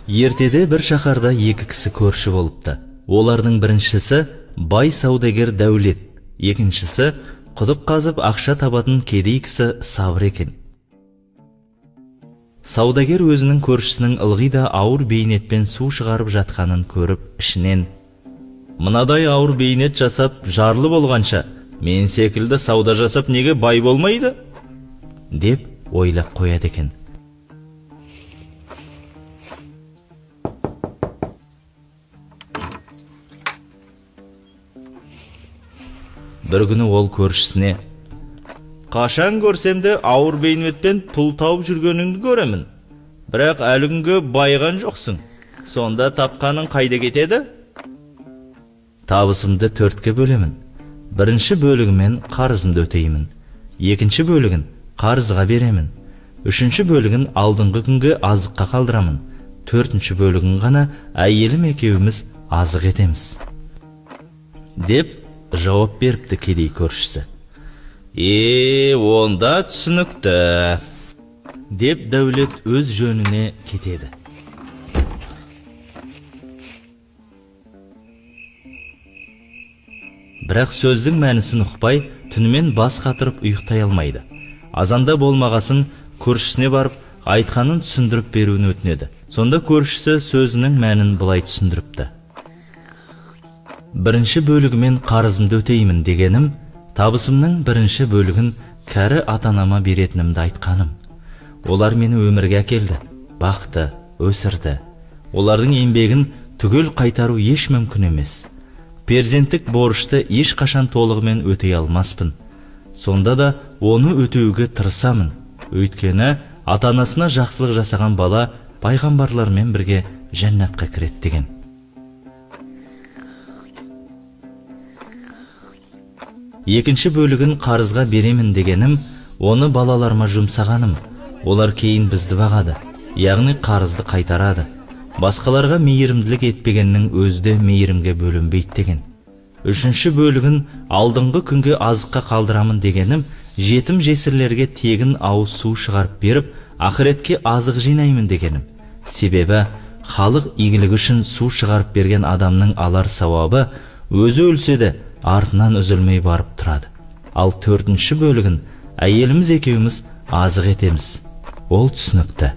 Ертеде бір шаһарда екі кісі көрші болыпты. Олардың біріншісі бай саудагер Дәулет, екіншісі құдық қазып ақша табатын кедей кісі Сабыр екен. Саудагер өзінің көршісінің ылғи да ауыр бейнетпен су шығарып жатқанын көріп, ішінен: «Мынадай ауыр бейнет жасап жарлы болғанша, мен секілді сауда жасап неге бай болмайды?» деп ойлап қояды екен. Бір күні ол көршісіне: «Қашан көрсем де ауыр бейнетпен пұл тауып жүргеніңді көремін, бірақ әлі күнге байыған жоқсың. Сонда тапқаның қайда кетеді?» «Табысымды төртке бөлемін. Бірінші бөлігімен қарызымды өтеймін, екінші бөлігін қарызға беремін, үшінші бөлігін алдыңғы күнге азыққа қалдырамын, төртінші бөлігін ғана әйелім екеуміз азық етеміз», – деп жауап беріпті кедей көршісі. «Е, онда түсінікті», – деп Дәулет өз жөніне кетеді. Бірақ сөздің мәнісін ұқпай, түнімен бас қатырып ұйықтай алмайды. Азанда болмағасын көршісіне барып, айтқанын түсіндіріп беруін өтінеді. Сонда көршісі сөзінің мәнін былай түсіндіріпті: «Бірінші бөлігімен қарызымды өтеймін дегенім, табысымның бірінші бөлігін кәрі ата-анама беретінімді айтқаным. Олар мені өмірге әкелді, бақты, өсірді. Олардың еңбегін түгел қайтару еш мүмкін емес. Перзенттік борышты ешқашан толығымен өтей алмаспын. Сонда да оны өтеуге тырысамын. Өйткені ата-анасына жақсылық жасаған бала пайғамбарлармен бірге жәннатқа кіреді», – деген. «Екінші бөлігін қарызға беремін дегенім, оны балаларыма жұмсағаным. Олар кейін бізді бағады, яғни қарызды қайтарады. Басқаларға мейірімділік етпегеннің өзі де мейірімге бөленбейді», – деген. «Үшінші бөлігін алдыңғы күнге азыққа қалдырамын дегенім, жетім жесірлерге тегін ауыз су шығарып беріп, ақыретке азық жинаймын дегенім. Себебі халық игілігі үшін су шығарып берген адамның алар сауабы өзі өлсе де артынан үзілмей барып тұрады. Ал төртінші бөлігін әйеліміз екеуміз азық етеміз. Ол түсінікті».